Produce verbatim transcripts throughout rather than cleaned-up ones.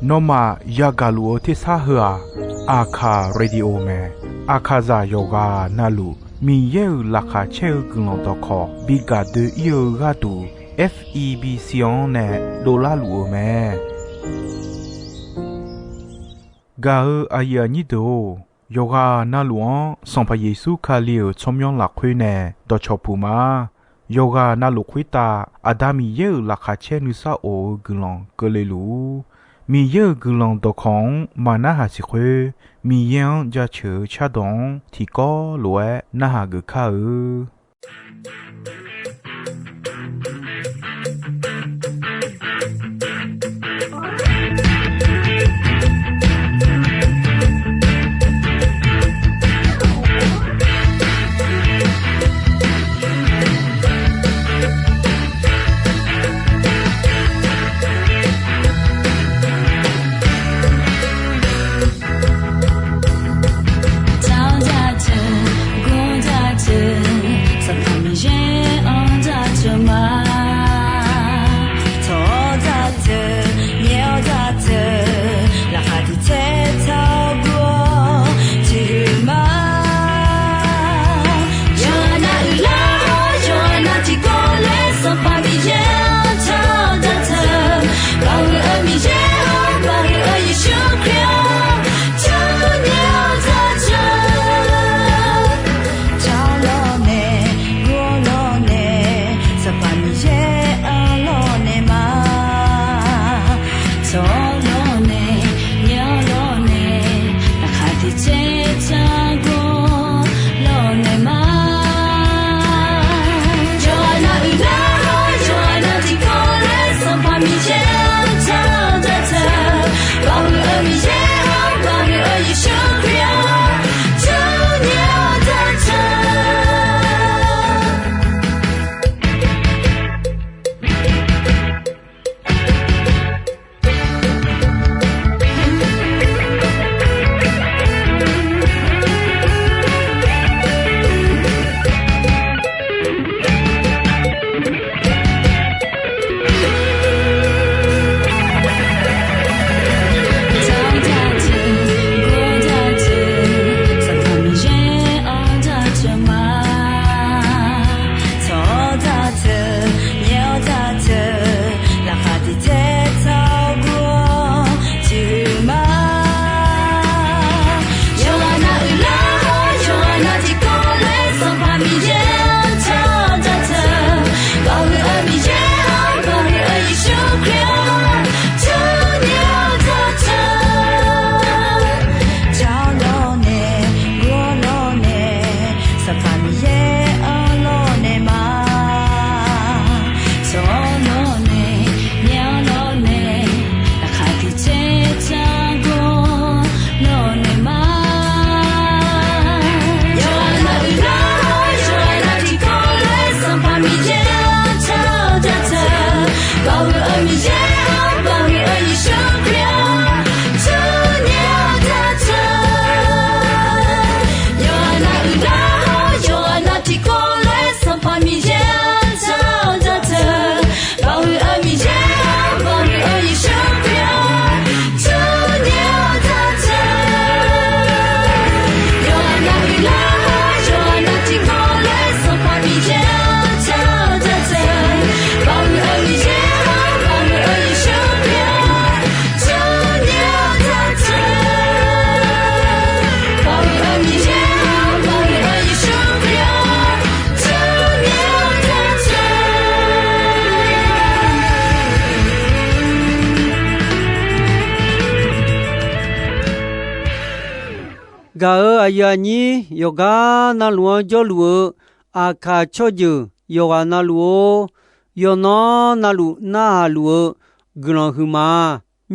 Nawmaf yagaq luf-eu tersar heu-aq, Aqkaq Radio mae. Aqkaqzaq yawqghaq navluf Miqyaer-euq laqkhaq caer-eu guiqlanq dawqkawq bi gaq doe-ir-eu gharduq, F E B C-anr nae dovlar luf-eu mae. Gaq-eu aqyuif aqnyir deuq-or, yawqghaq navluf-anr Sanqpaq Yeqsur Kali-euq tsawrmyanr lafkhoer nae dawqcawq puq ma. Yawqghaq navluf khoertav Aqda Miqyaer-euq laqkhaq caer nuisar of-eu guiqlanq keuvle luf-ur. Miqyaer-euq guiqlanq dawqkawq-anr maqnarhaq siq khoer, Miqyaer-anr jaceuq-eu cardawq-anr tiqkawv lof-aer narhaq geuf kar-eu. Gaq-euq aqyuif aqnyir yawqgar navluf-anr jawrluf-eu Aqkaq tsawrjeuq yawqghaq navluf-or, yawqnan navluf narhaq luf-eu guiqlanq huiqma.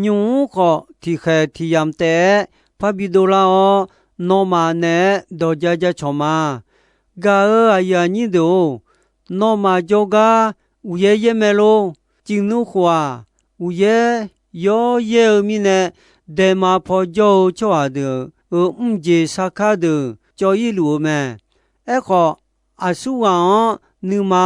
Nymq-mr khawf tiqkhaeq tiqyamq taef-aer parbi dovlar-awr, nawmaf naeq-aer dawq ja ja cawq ma. Gaq-euq aqyuif aqnyir deuq-or, nawmaf jawrgar uqyaer yaer mae lor. Ciqnmr khof-aq, uqyaer yawr yaer-eu mirnae, daema paw jawr-eu tsawrhaq deuq-euq mrjeq sarkar deuq cawv-ir luf-eu mae. Aerkhawf, aqsurghaq-anr nuima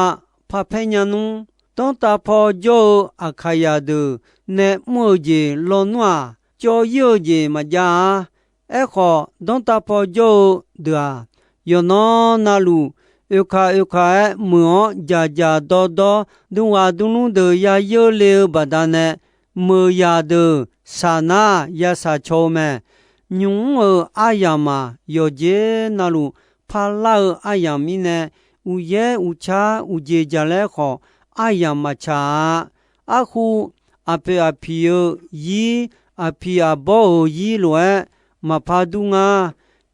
parpaer nya nmr. Danrtav paw jawr-eu Aqkaqyaq deuq nae mr-eu jeq lawnmr-aq, cawv-ir-eu jeq maqjav-a. Aerkhawf, danrtav paw jawr-eu deuq-aq, yawqnan navluf oekaq oekaq-aer meuq-anr dzaqdzaq dawrdawr, dmrghaq dmrlmr deuq ya yeur le-eu baqdanae, meuq yaq deuq saqnar ya saqcaw-eu mae. Nymq mr-euq aryamq-aq, yawqjeq navluf parlar-eu aryamq mirnae, uqyaer uqcar uqjeq jaqlaer khawf, aryamq maqtsaq-a. Arhu, aqpoeq aqpiq-eu zir, aqpiq aqbawr-euq zir lof-aer maqpar dur nga.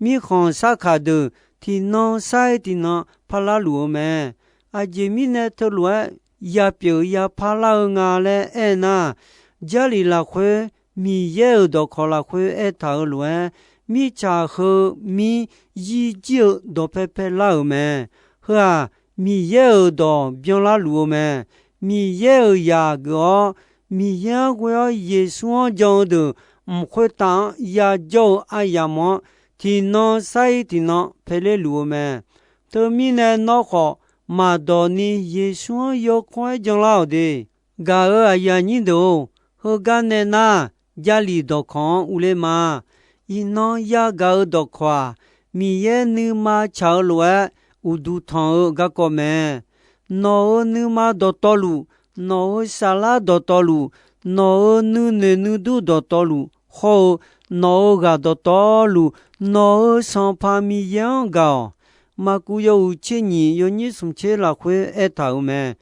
Mirkhanq sarkaq deuq tiqnan sar-ir tiqnan parlar luf-eu mae. Aqjeq mirnae teulof-aer yapyeuf yapar lar-eu nga laer aernar, Jarlif lafkhoer Miqyaer-euq dawqkawq lafkhoer aertaq-euq lof-aer, mirtsaq heu mir zir jir-eu dawqpae pae lar-euq mae. Heu-aq, Miqyaer-euq dawq byanlar luf-eu mae. Miqyaer-euq zaq geuf-awr, Miqyaer-anr ghoe-awr Yeqsur-anr jan-eu deuq mq khoertav-anr yajawr-eu aryamq-anr, tiqnan sar-ir tiqnan paeler luf-eu mae. Teumirnae nawr khawf, maqdawq ni Yeqsur-anr yawkawr-aer janlar-awq de. Gaq-euq aqyuif aqnyir deuq-or, heugar nae nar, Jarlif dawqkawq-anr urler ma. Iqnan yagaq-eu dawqkawq-aq, Miqyaer nuima tsaq-eu lof-aer uqduq tanq-eu garkawv mae. Nawq-euq nuima dawqtawvluf, nawq-euq saflar dawqtawvluf, nawq-euq nuinoeq nuidur dawqtawvluf hawr-eu, nawq-euq ghaq dawqtawvluf, nawq-euq Sanqpaq Miqyaer-anr gaq-awq. Maqkuv yawhuiq tser nyiq yawnyir smq tser lafkhoer aertaq-euq mae.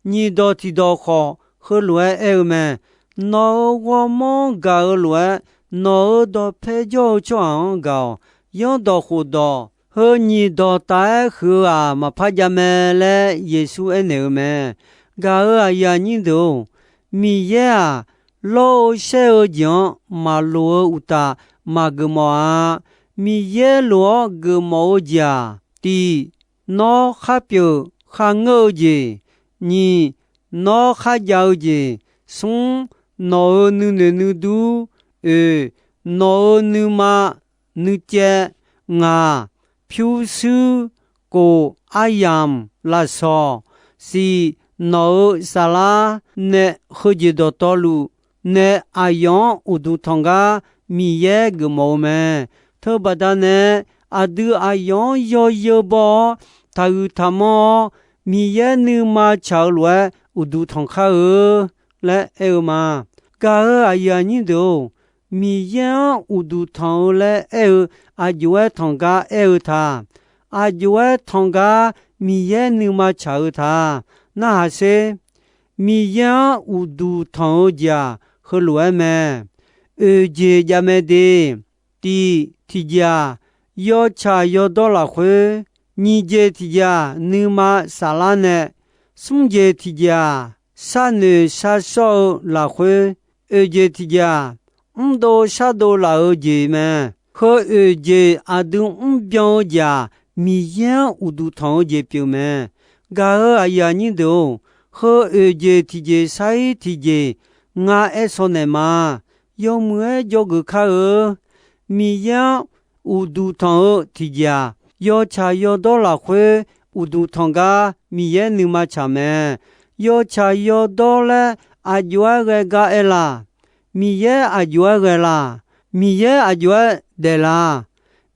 Nyiq dawq tiq dawq khawf, heulof-aer aer-eu mae. Nawq-euq ghawrmawr-anr gaq-eu lof-aer, nawq-euq dawqpae jawr-eu tsawrhaq-anr gaq-awq. Yanrdawq khofdawq, heu nyiq dawq taf-aer huiq-eu-aq, maqpar jav mae laer Yeqsur aernaeq-eu mae. Gaq-euq aqyuif aqnyir deuq-or, Miqyaer-aq, lawr-eu shaer-eu jeq-anr maqloq-eu uqtaf, maqgeufmawf-a. Miqyaer lof-awr geufmawf-eu jeq-aq, tiq, nawr kharpyeuf kharngeur-eu jeq, nyiq, nawr kharjav-eu jeq, smr, nawq-euq nuinoeq nuidur, oeq, nawq-euq nuima nuicaev, ngaq, pyurshuir, kof, aryamq, lafsawq, siq, nawq-euq saflar nae heujeq dawqtawvluf nae aqyawf-anr uqduq tanq gar Miqyaer geufmawf-eu mae. Teubaqda nae aqdui aqyawf-anr yawzeu baw-awr, taqhuiq taqmanr-awr, Miqyaer nuima tsaq-eu lof-aer uqduq tanq kar-eu laer aer-eu ma. Gaq-euq aqyuif aqnyir deuq-or, Miqyaer-anr uqduq tanq-eu laer aer-eu aqjox-aer tanq gar aer-eu ta. Aqjox-aer tanq gar Miqyaer nuima tsaq-eu ta. Narhaq sher. Miqyaer-anr uqduq tanq-eu jeq-aq, heulof-aer mae. Oeq jeq javmae de. Tiq, tiqjeq-aq, yawtsaq yawdawr lafkhoer. Nyiq jeq tiqjeq-aq, nuima saflar nae. Smr jeq tiqjeq-aq, sharnoeq sharshawr-eu lafkhoer. Oeq jeq tiqjeq-aq, mrdov shardov laf-eu jeq mae. Heu oeq jeq aqdui mrbyan-eu jeq-aq, Miqyaer-anr uqduq tanq-eu jeq pyeuf mae. Gaq-euq aqyuif aqnyir deuq-or, heu oeq jeq tiqjeq sar-ir tiqjeq ngar aer shaw naeq ma. Yawmuiq-aer dzawgeuf kar-eu. Miqyaer-anr uqduq tanq-eu tiqjeq-aq, yawtsaq yawdawr lafkhoer uqduq tanq gar Miqyaer nuima tsaq mae. Yawtsaq yawdawr laer aqjox-aer ghae gar aer la? Miqyaer aqjox-aer ghae la? Miqyaer aqjox-aer daef la?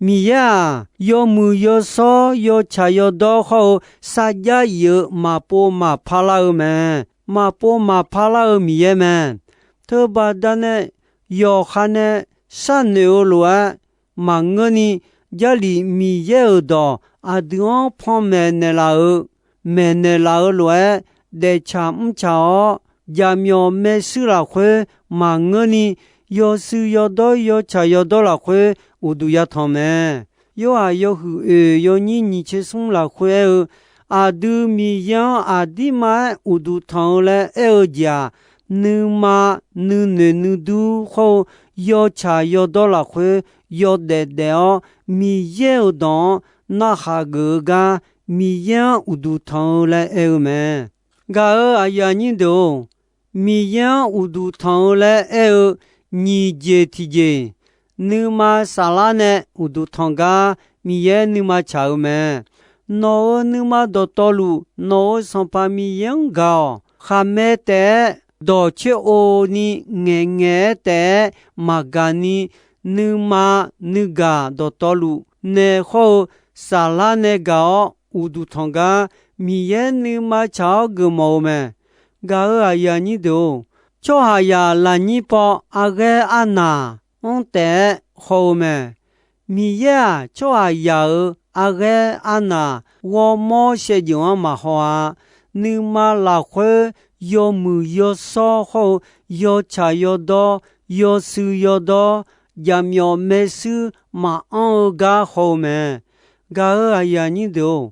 Miqyaer-aq, yawmuiq yawshawr yawtsaq yawdawr hawr-eu sarjax if-eu maqpov maqpar lar-eu mae. Maqpov maqpar lar-eu Miqyaer mae. Teubaqda nae yawqha nae sharnoeq-eu lof-aer maqngeurni, Jarlif Miqyaer-euq dawq aqdui-anr panmaeq naeqlaf-eu, maeqnaeq laf-eu lof-aer daeftsaq mrtsaq-awr, jaqmyawf maershuir lafkhoer maqngeurni, yawshuif yawdawr yawtsaq yawdawr lafkhoer uqduq yatanq mae. Yorhaq yawhuiq oeq yawnyir nyiq tser smr lafkhoer aer-eu, aqdui Miqyaer-anr aqdirma-aer uqduq tanq-eu laer aer-eu jeq-aq, nuima nuinoeq nuidur hawr-eu yawtsaq yawdawr lafkhoer yawdaef daef-awr, Miqyaer-euq dawq-anr narhaq geuf-eu gar Miqyaer-anr uqduq tanq-eu laer aer-eu mae. Gaq-euq aqyuif aqnyir deuq-or, Miqyaer-anr uqduq tanq-eu laer aer-eu nyiq jeq tiqjeq, nuima saflar nae uqduq tanq gar Miqyaer nuima tsaq-eu mae. Nawq-euq nuima dawqtawvluf, nawq-euq Sanqpaq Miqyaer-anr gaq-awq. Khaqmae taef-aer dawq coer-o ni ngaeqngaeq-aer taef-aer maqgaq ni, nuima nuigaq dawqtawvluf nae hawr-eu saflar nae gaq-awr uqduq tanq gar, Miqyaer nuima tsaq-awr geufmawf-eu mae. Gaq-euq aqyuif aqnyir deuq-or, tsawrhaqzaq lafnyir paw arghaer arnaq-anr taef-aer haw-eu mae. Miqyaer-aq, tsawrhaqzaq-euq arghaer arnaq ghawrmawr shaevdzeuf-anr maqhaw-a. Nuima lafkhoer yawmuiq yawshawr hawr-eu yawtsaq yawdawr, yawshuif yawdawr, jaqmyawf maershuir maqanr-eu gar haw-eu mae. Gaq-euq aqyuif aqnyir deuq-or,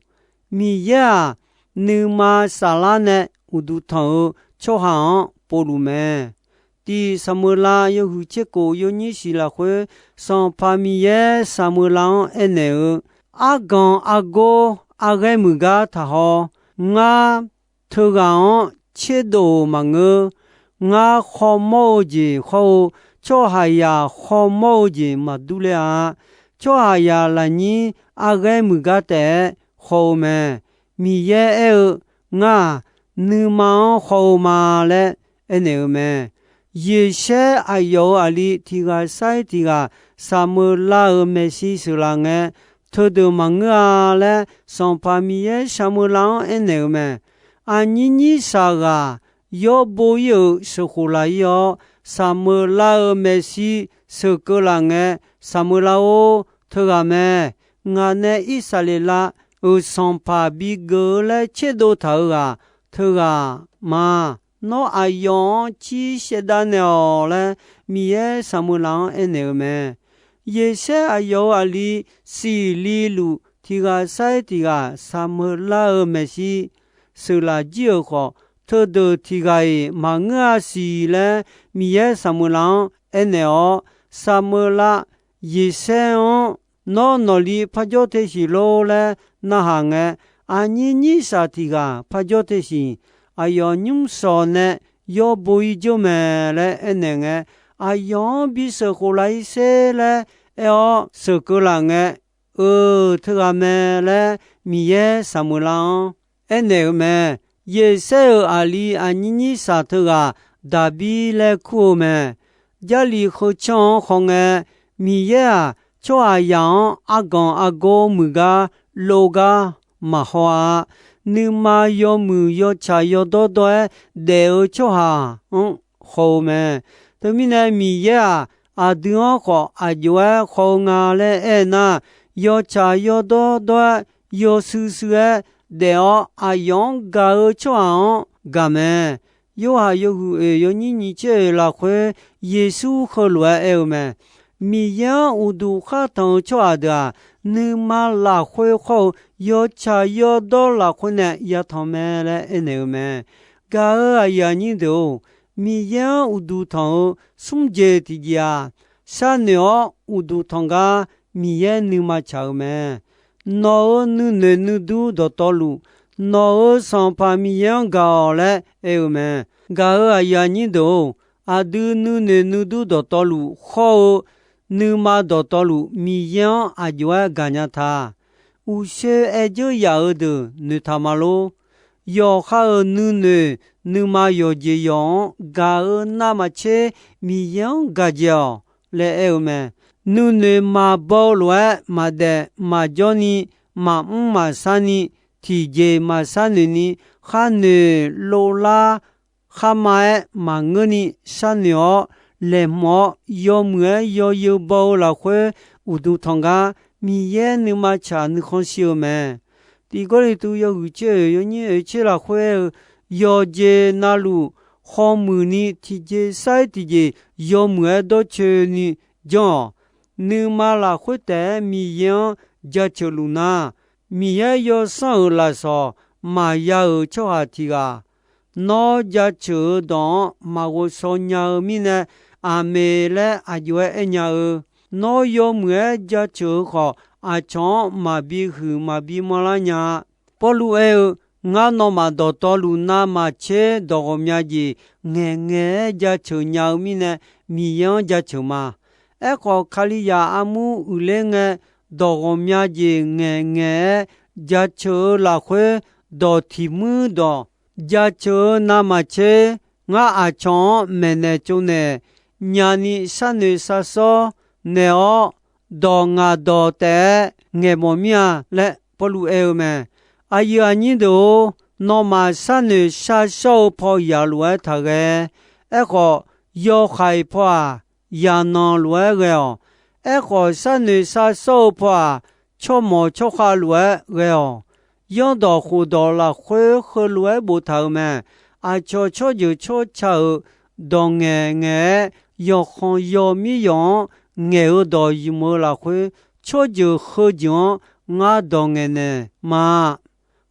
Miqyaer-aq, nuima saflar nae uqduq tanq-eu tsawrhaq-anr povluf mae. Tiq Saqmeuqlav yawhuiq tserkof yawnyir shiq lafkhoer, Sanqpaq Miqyaer Saqmeuqlav-anr aernaeq-eu, Arganq argor arghaer muiq gar taqhaw. Ngar teughaq-anr tserdov-euq maqngeur. Ngar khawmawr-eu jeq hawr-eu tsawrhaqzaq khawmawr-eu jeq maqdur ler-a. Tsawrhaqzaq lafnyir arghaer muiq gar taef-aer haw-eu mae. Miqyaer aer-eu, Ngar-aq, nuima-anr haw-eu ma laer aernaeq-eu mae. Yeqsaer aqyawf-euq aqli tiq ghaq sar-ir tiq ghaq Saqmeuqlav-euq maeqshi sheuqlaf ngae, teudeuq maqngeur-a laer, Sanqpaq Miqyaer Saqmeuqlav-anr aernaeq-eu mae. Aqnyir nyir shaq ghaq yawr bo-ir-euq sheuqkhof laf-ir-awr, Saqmeuqlav-euq maeqshi sheuqkeuv laf ngae, Saqmeuqlav-or, teughaq mae. Ngaq nae Irsaqleqlav-euq sanqpaq bigeuf-eu laer tserdov taq-euq ghaq teughaq ma. Nawr aqyawf-anr cir shaevdav naeq-awq laer, Miqyaer Saqmeuqlav-anr aernaeq-eu mae. Yeqsaer aqyawf-euq aqli siqli luf tiq ghaq sar-ir tiq ghaq Saqmeuqlav-euq maeqshi sheuqlaf jir-euq khawf, teudeuq tiq ghaq-iq maqngeur-a siq laer, Miqyaer Saqmeuqlav-anr aernaeq-awr, Saqmeuqlav Yeqsaer-anr Nawr nawqli parjawr te siq lor laer narhaq ngae, aqnyir nyir shaq tiq ghaq parjawr te siq. Aqyawf nymr shawq nae yawr bo-ir jawr mae laer aernaeq ngae, aqyawf-anr bi sheuqkhof laf-ir sher laer aer-awr sheuqkeuv laf ngae, Eu, teughaq mae laer Miqyaer Saqmeuqlav-anr aernaeq-eu mae. Yeqsaer-euq aqli aqnyir nyir shaq teughaq Daqbir laer kur-eu mae. Jarlif heu canr-anr khawf ngae, Miqyaer-aq, tsawrhaqzaq-anr arganq argor muiq gar lov gar maqhaw-a. Nuima yawmuiq yawtsaq yawdawr dawr-aer daef-eu tsawrhaq-anr haw-eu mae. Teumirnae Miqyaer-aq, aqdui-anr khawf aq jov-aer haw-eu nga laer aer nar, yawtsaq yawdawr dawr-aer yawshuir shuir-aer daef-awr aqyawf-anr gaq-eu tsawrhaq-anr gaq mae. Yorhaq yawhuiq oeq yawnyir nyiq tser oeq lafkhoer Yeqsur heulof-aer aer-eu mae. Miqyaer-anr uqduq khartanq-eu tsawrhaq deuq-aq, nuima lafkhoer khawr-eu yawtsaq yawdawr lafkhoer nae yatanq mae laer aernaeq-eu mae. Gaq-euq aqyuif aqnyir deuq-or, Miqyaer-anr uqduq tanq-eu smr jeq tiqjeq-aq, sharnoeq-awr uqduq tanq gar Miqyaer nuima tsaq-eu mae. Nawq-euq nuinoeq nuidur dawqtawvluf, nawq-euq Sanqpaq Miqyaer-anr gaq-awq laer aer-eu mae. Gaq-euq aqyuif aqnyir deuq-or, aqdui nuinoeq nuidur dawqtawvluf khawr-eu nuima dawqtawvluf Miqyaer-anr aq jov-aer gaqnya ta. Uqshoe aer dzeur yaf-eu deuq noeqtaq ma lor. Yawqha-euq nuinoeq nuima yawqjeq yawq-anr gaq-eu navmaqtser Miqyaer-anr gaqjeq-awq laer aer-eu mae. Nuinoeq maqbaw-eu lof-aer maqdaef maqjawr ni, maqmr maqshar ni, tiqjeq maqshar noeq ni, kharnoeq lovlar kharma-aer maqngeur ni sharnoeq-awr, laeqhmq-awr yawmuiq-aer yawzeu baw-eu lafkhoer uqduq tanq gar Miqyaer nuima tsaq nuikhanr shir-eu mae. Tiq Gawrliqtu yawhuiq tser oeq yawnyir oeq tser lafkhoer aer-eu, yawqjeq navluf khawmuiq ni tiqjeq sar-ir tiqjeq yawmuiq-aer dawrcoeni janr-awq. Nuima lafkhoer taef-aer Miqyaer-anr jaceuq luf nar, Miqyaer yawsanr-euq lafsawq maqya-euq tsawrhaq tiq ghaq, nawr jaceuq-eu dawq-anr maqghovshaw nya-eu mirnae, aqmeq laer aq jov-aer aernya-eu. Nawr yawmuiq-aer jaceuq-eu khawf, aqcawq-anr maqbi huiq maqbi manrlar nya-a. Pawrluv aer-eu, Ngar nawmaf dawqtawvluf navmaqtser dawq ghawqmya jeq ngaeqngaeq-aer jaceuq nya-eu mirnae, Miqyaer-anr jaceuq ma. Aerkhawf, Kalizaq armur uiqler ngae, dawq ghawqmya jeq ngaeqngaeq-aer jaceuq-eu lafkhoer, dawq tiq muir dawq jaceuq-eu navmaqtser, ngar aqcawq-anr maeqnaeq tsovnaeq nyani sharnoeq sharsawr naeq-awr, dawq ngaq dawq taef-aer ngaeqmawf mir-a laer Pawrluv aer-eu mae. Aqyuif aqnyir deuq-or, nawmaf sharnoeq sharshawr-eu paw yaq lof-aer taqghae. Aerkhawf, yawhaiq paw-aq, yaqnanq lof-aer ghae-awq. Aerkhawf, sharnoeq sharshawr-eu paw-aq, tsawrmawq tsawrkhav lof-aer ghae-awq. Zanrdawq khofdawq lafkhoer heulof-aer boftaq-euq mae. Aqcawq tsawrjeuq tsawrca-euq dawq ngaeq ngaeq-aer, yawqkhanq yawmir yawq-anr ngaeq-eu dawq ymq-eu lafkhoer, tsawrjeuq heujeuq-anr ngar dawq ngaeqnaeq ma.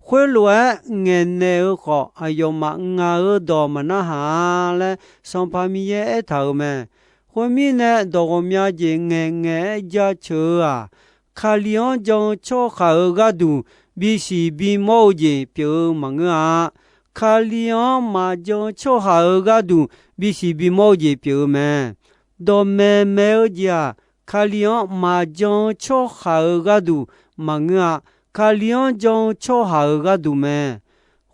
Khoerlof-aer ngaeqnaeq-eu khawf, aqyawfmaf ngaq-euq dawq maqnarhaq-a laer, Sanqpaq Miqyaer aertaq-euq mae. Khoermirnae, dawq ghawqmya jeq ngaeqngaeq-aer jaceuq-eu-aq, Kali-anr jan-eu tsawrhaq-euq gharduq bisiq bimawr-eu jeq pyeuf-eu maqngeur-a. Kali-anr maqjan-eu tsawrhaq-euq gharduq bisiq bimawr-eu jeq pyeuf-eu mae. Dawqmaeq maeq-eu jeq-aq, Kali-anr maqjan-eu tsawrhaq-euq gharduq maqngeur-a. Kali-anr jan-eu tsawrhaq-euq gharduq mae.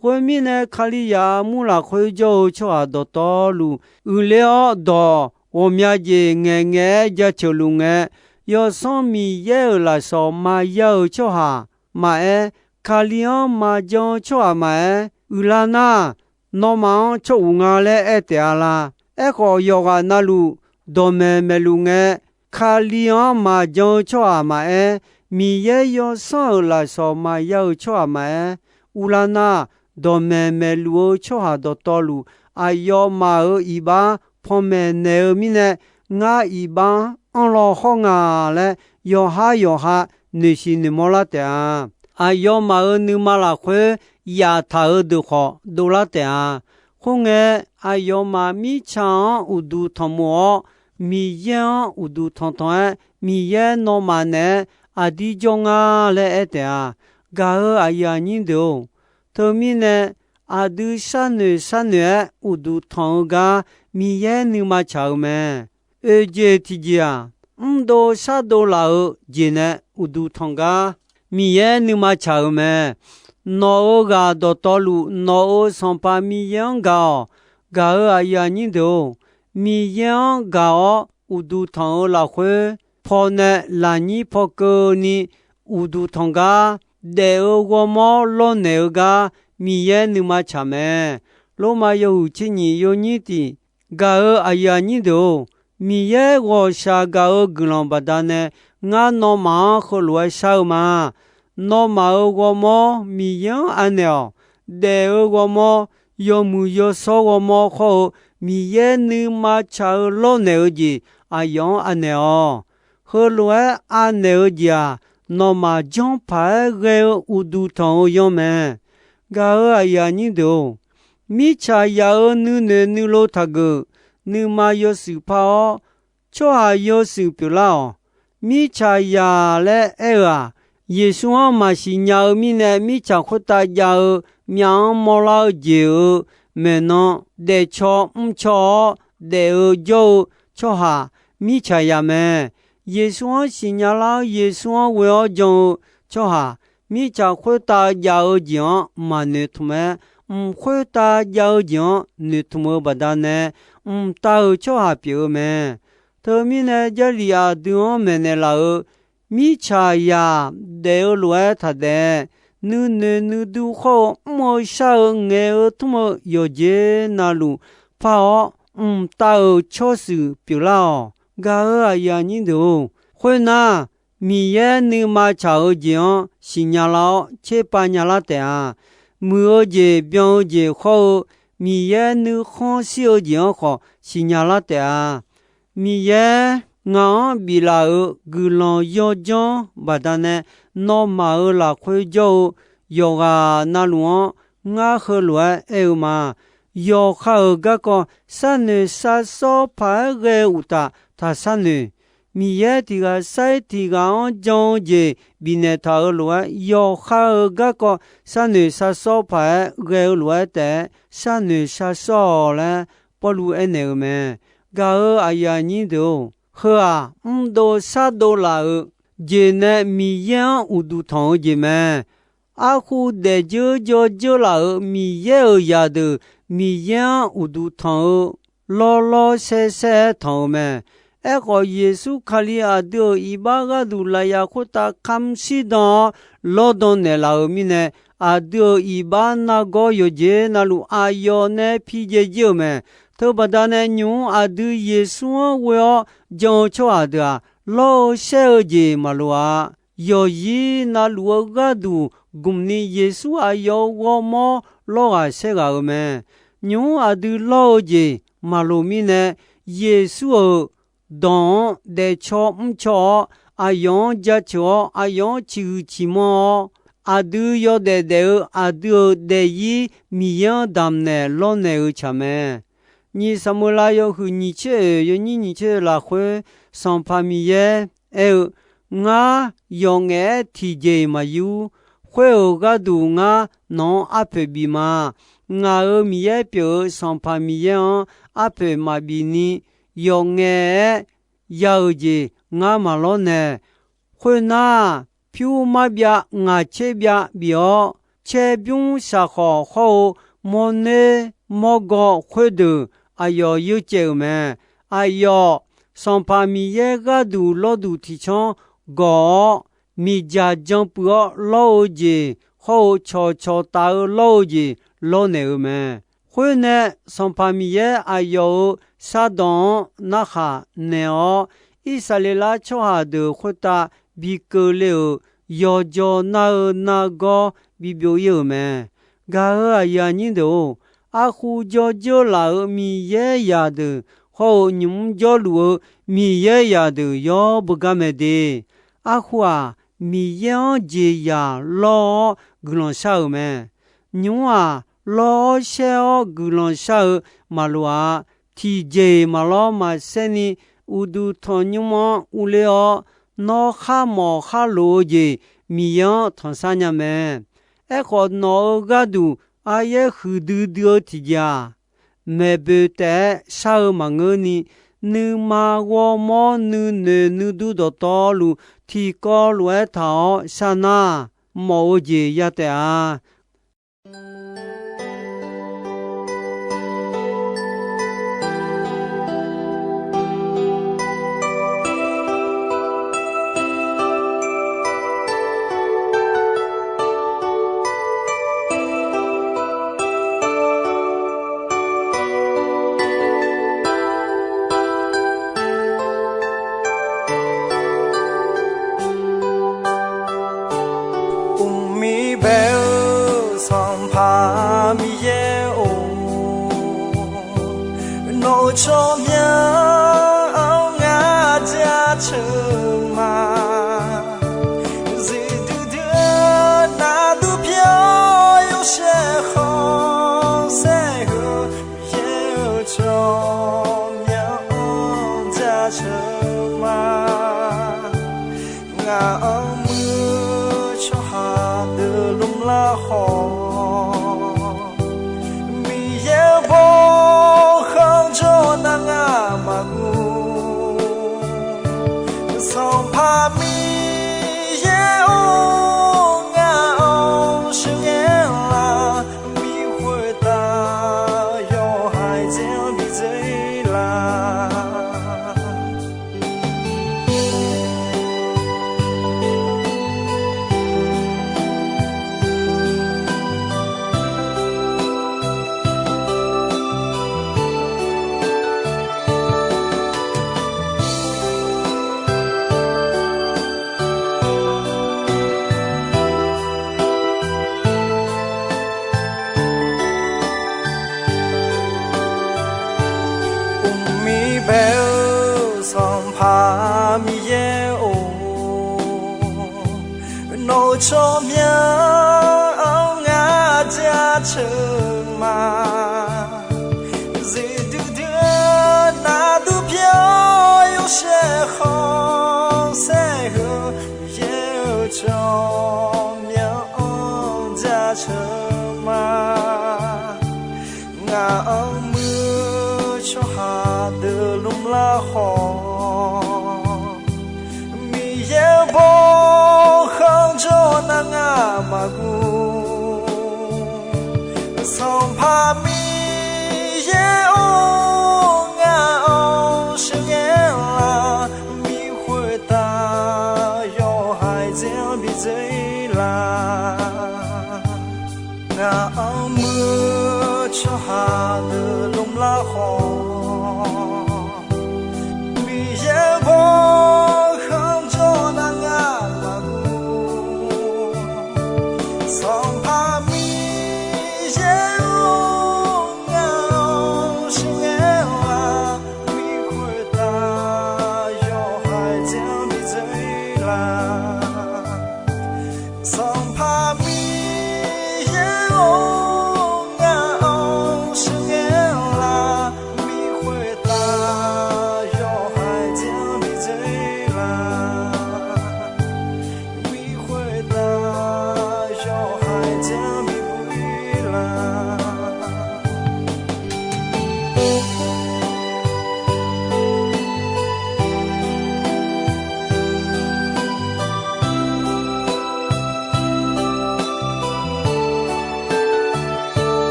Khoermirnae, Kalizaq armur lafkhoer jawr-eu tsawrhaq dawqtawvluf uiqler-awr, dawq ghawqmya jeq ngaeqngaeq-aer jaceuq luf ngae, Yawsanr Miqyaer-euq lafsawq maqya-euq tsawrhaq maqaer, Kali-anr maqjan-eu tsawrhaq maqaer, uiqlar nar, nawmaf-anr tsawr uq nga laer aer taef-a la. Aerkhawf, yawqghaq navluf dawqmaeq maeqluf ngae, Kali-anr maqjan-eu tsawrhaq maqaer, Miqyaer Yawsanr-euq lafsawq maqya-euq tsawrhaq maqaer, uvlar nar, dawqmaeq maeqluf-eu tsawrhaq dawqtawvluf, aqyawfmaf-euq iqbax panmaeq naeq-eu mirnae, ngar iqbax-anr anrlaw hawr nga laer, yawqhar yawqha noeqsiq noeqmawr lar taef-a. Aqyawfmaf-euq nuima lafkhoer yaftaq-euq deuq khawf dovlar taef-a. Khoerngae, aqyawfmaf mirtsaq-anr uqduq tanqmof-awr, Miqyaer-anr uqduq tanqtanq-aer, Miqyaer nawmaf naeq-aer aqdir jawr nga laer aer taef-a. Gaq-euq aqyuif aqnyir deuq-or, teumirnae aqdui sharnoeq sharnoeq-aer uqduq tanq-eu gar Miqyaer nuima tsaq-euq mae. Oeq jeq tiqjeq-aq, mrdov shardov laf-eu jeq nae uqduq tanq gar Miqyaer nuima tsaq-euq mae. Nawq-euq ghaq dawqtawvluf nawq-euq Sanqpaq Miqyaer-anr gaq-awq. Gaq-euq aqyuif aqnyir deuq-or, Miqyaer-anr gaq-awr uqduq tanq-eu lafkhoer, pawnae lafnyir paw keuvni uqduq tanq gar, daef-eu ghawrmawr lawrnaeq-eu gar Miqyaer nuima tsaq mae. Lormav yawhuiq tser nyiq yawnyir tiq. Gaq-euq aqyuif aqnyir deuq-or, Miqyaer ghawqshaq gaq-eu guiqlanq baqdanae ngar nawmaf-anr heulof-aer shar-eu ma. Nawmaf-euq ghawrmawr Miqyaer-anr anaeq-awq. Daef-eu ghawrmawr, yawmuiq yawshawr ghawrmawr khawr-eu Miqyaer nuima tsaq-eu lawrnaeq-eu jeq aqyawf-anr anaeq-awq. Heulof-aer anaeq-eu jeq-aq, nawmaf janrpaq-aer ghae-eu uqduq tanq-eu yanr mae. Gaq-euq aqyuif aqnyir deuq-or, mirtsaq yaf-euq nuinoeq nuilov taqgeuf, nuima yawshuif par-awr, tsawrhaq yawshuif pyeuflar-awq. Mirtsaq yaq laer aer-eu-aq, Yeqsur-anr maqsiq nya-eu mirnae mirtsaq khoertav jav-eu myaf-anr mawrlar-eu jeq-euq maeqnan daefcaw mrcaw-awr daef-eu jawr-eu tsawrhaq mirtsaq yaq mae. Yeqsur-anr siqnya lar-awr Yeqsur-anr ghoe-awr jan-eu tsawrhaq, mirtsaq khoertav jav-eu jeq-anr maqnoeqtmq-aer, mq khoertav jav-eu jeq-anr noeqtmq-eu baqdanae, mqtav-euq tsawrhaq pyeuf-eu mae. Teumirnae, Jarlif aqdui-anr maeqnaeq laf-euq mirtsaq yaq daef-eu lof-aer taqdaef, nuinoeq nuidur khawr-eu mr-eu shar-eu ngaeq-eu tmr-eu yawqjeq navluf par-awr, mqtav-euq tsawrshuif pyeuflar-awq. Gaq-euq aqyuif aqnyir deuq-or, khoernar, Miqyaer nuima tsaq-eu jeq-anr siqnya lar-awr tserpav nyalar taef-a. Muiq-eu jeq byan-eu jeq khawr-eu Miqyaer nuikhanr shir-eu jeq-anr khawf siqnya lar taef-a. Miqyaer ngaq-anr biflaf-euq guiqlanq yawdzanr baqdanae, nawmaf-euq lafkhoer jawr-eu yawqghaq navluf-anr ngar heulof-aer aer-eu ma. Yawqha-euq garkawv sharnoeq sharsawr paq-aer ghae-eu uqtaf taq sharnoeq. Miqyaer tiq ghaq sar-ir tiq ghaq-anr jan-eu jeq bifnaeq taq-euq lof-aer, yawqha-euq garkawv sharnoeq sharsawr paq-aer ghae-eu lof-aer taef-aer sharnoeq sharsawr-awq laer Pawrluv aernaeq-euq mae. Gaq-euq aqyuif aqnyir deuq-or, heu-aq mrdov shardov laf-euq jeq nae Miqyaer-anr uqduq tanq-eu jeq mae. arkhu daefdzeur jawrdzeur laf-euq Miqyaer-euq zaqdeuq, Miqyaer-anr uqduq tanq-eu lawrlawr saersaer-aer tanq-euq mae. Aerkhawf, Yeqsur Kali aqdui-euq iqbax gharduq lafyaq khoertav kamr shirdan-awr lawrdan naeqlaf-euq mirnae, aqdui-euq iqbax nargawr yawqjeq navluf aqyawf nae pijae jir-euq mae. Teubaqda nae nymq-mr aqdui Yeqsur-anr ghoe-awr jan-eu tsawrhaq deuq-aq, lawr-eu shaer-eu jeq maqloq-a. Yawqzir navluf-eu gharduq gmqni Yeqsur aqyawf-euq ghawrmawr lawr ghaq saer ghaq-euq mae. Nymq-mr aqdui lawr-eu jeq maqloq mirnae, Yeqsur-euq dawq-anr daefcaw mrcaw-awr, aqyawf-anr jaceuq-awr, aqyawf-anr ciqhuiq ciqmanr-awr, aqdui yawdaef daef-eu aqdui-euq daefzir Miqyaer-anr damqnaeq lawrnaeq-eu tsaq mae. Nyiq Saqmeuqlav yawhuiq nyiq tser oeq yawnyir nyiq tser oeq lafkhoer, Sanqpaq Miqyaer aer-eu, Ngar yawf ngaef-aer tiqjeq-iq maqyur. Khoer-euq gharduq ngar nawq-anr arpoeq bif ma. Ngaq-euq Miqyaer pyeuf-eu Sanqpaq Miqyaer-anr arpoeq maqbif ni, yawf ngaef-aer ya-euq jeq ngar maqlawr nae. Khoernar, pyur marbyav ngaq tser byav bif-awr, caer bymr shaqkhawq hawr-eu mawrner mawrgaw khoerdeuq aqyawf yeucaev-euq mae. Aqyawf, Sanqpaq Miqyaer gharduq lawrduq tiqcanr gawq-awr, miqdzaq jan puiv-awr lawr-eu jeq hawr-eu cawqcawq taf-eu lawr-eu jeq lawrnaeq-euq mae. Khoernae, Sanqpaq Miqyaer aqyawf-euq shardawq-anr narhaq naeq-awr, Irsaqleqlav tsawrhaq deuq khoertav bi keuvle-euq yawqjawq nar-eu nargawr bibyov ir-euq mae. Gaq-euq aqyuif aqnyir deuq-or, arkhu jawrdzeur laf-euq Miqyaer zaqdeuq hawr-eu nymq-mr jawrluf-eu Miqyaer zaqdeuq yawr beugar mae de. Arkhu-aq, Miqyaer-anr jeqzaq lawr-awr guiqlanq shar-euq mae. Nymq-mr-aq, lawr-awr shaer-awr guiqlanq shar-eu maqloq-a. Tiqjeq-iq maqlawr maqsaer ni, uqduq tanqnymr manr urler-awr, nawr khar mawf khar lof-eu jeq Miqyaer-anr tanqsar nya mae. Aerkhawf, nawq-euq gharduq aryaer huiqdui dui-eu tiqjeq-aq, maeqboeq taef-aer shar-eu maqngeur ni, nuima ghawrmawr nuinoeq nuidur dawqtawvluf tiqkawv lof-aer taq-awr shar nar, mawf-eu jeq ya taef-a. Uqmir bae-eu Sanqpaq Miqyaer-or, nawq-euq tsawrmyanr-anr ngar jaceuq ma. Zifduidui-eu nardur pyawr yawshaef khanqsaer-eu Miqyaer-euq tsawrmyanr-anr jaceuq ma. Ngaq-anr muiq-eu tsawrhaq deuq lmrlar khawf, Miqyaer-euq bawkhanq jawr nar ngar maqguv. Sanqpaq Miqyaer-or, ngaq-anr sheuqghae lar, mir khoertav yawhaiq dzer-anr bidzer lar. Uqmir bae-eu Sanqpaq Miqyaer-or, nawq-euq tsawrmyanr-anr ngar jaceuq ma. Zifduidui-eu nardur pyawr yawshaef khanqsaer-eu Miqyaer-euq tsawrmyanr-anr jaceuq ma. Ngaq-anr muiq-eu tsawrhaq deuq lmrlar khawf, Miqyaer-euq bawkhanq jawr nar ngar maqguv.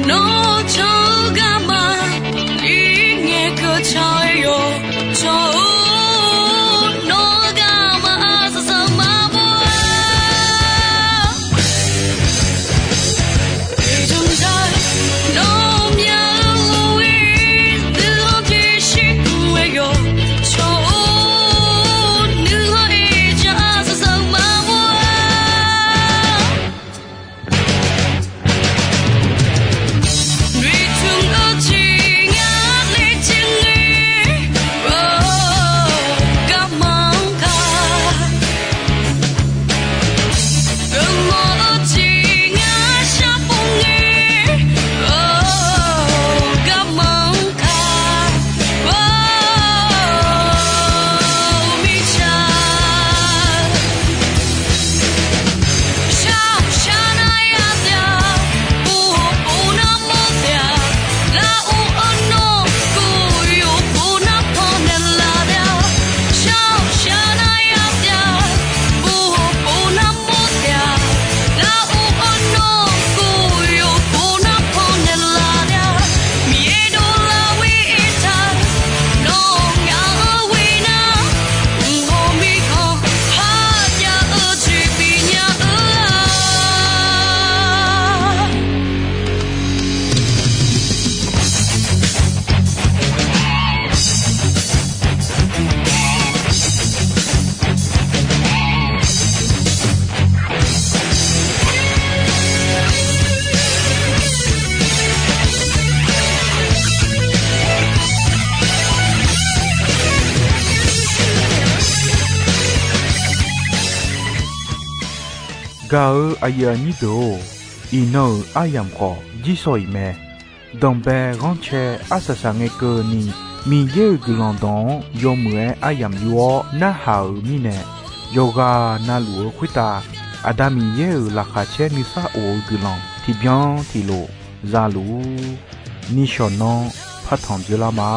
Nawr can-eu garma, ir ngae keuv can-eu yawq. Can-or, nawr-eu garma arsaq saq maqbaw-a. Iqjan ja, nawmaf-euq ghoe-ir nuikhanr tiqshir ghae yawq. Can-or, nuikhanr iqjan arsaq saq maqbaw-a. Noeqtmq-eu jeq ngar laejae ngae, garma-anr ka. Geufmawf-eu jeq ngar sharpov ngae, garma-anr ka. Mirtsaq, shar-awq shar nar yatav, pov-awq pov nar mawr taef-a. Lar-or arnawr, kov-awq pov nar pannaeq laf taef-a. Shar-awq shar nar yatav, pov-awq pov nar mawr taef-a. Lar-or arnawr, kov-awq pov nar pannaeq laf taef-a. Miqyaer dovlar-eu ir taq, nawq ngaq-anr ghoe nar, mq hawq mirkhanq kharjav-eu jeq bifnya-eu-a. Gaq-eu aqyuif aqnyir deuq-or, iqnan-euq aryamq khawf jirsawq iq mae. Danqbae ghanrcae arsaq saq ngae keuvni, Miqyaer-euq guiqlanq dawq-anr yawmuiq-aer aryamq yur-awr narhaq-euq mirnae, yawqghaq na luf-eu khoertav Aqda Miqyaer-euq laqkhaq caer nuisar of-eu guiqlanq tiqbyan tiqlof za luf-ur. Nishawq nanr partanq dzoerlar ma.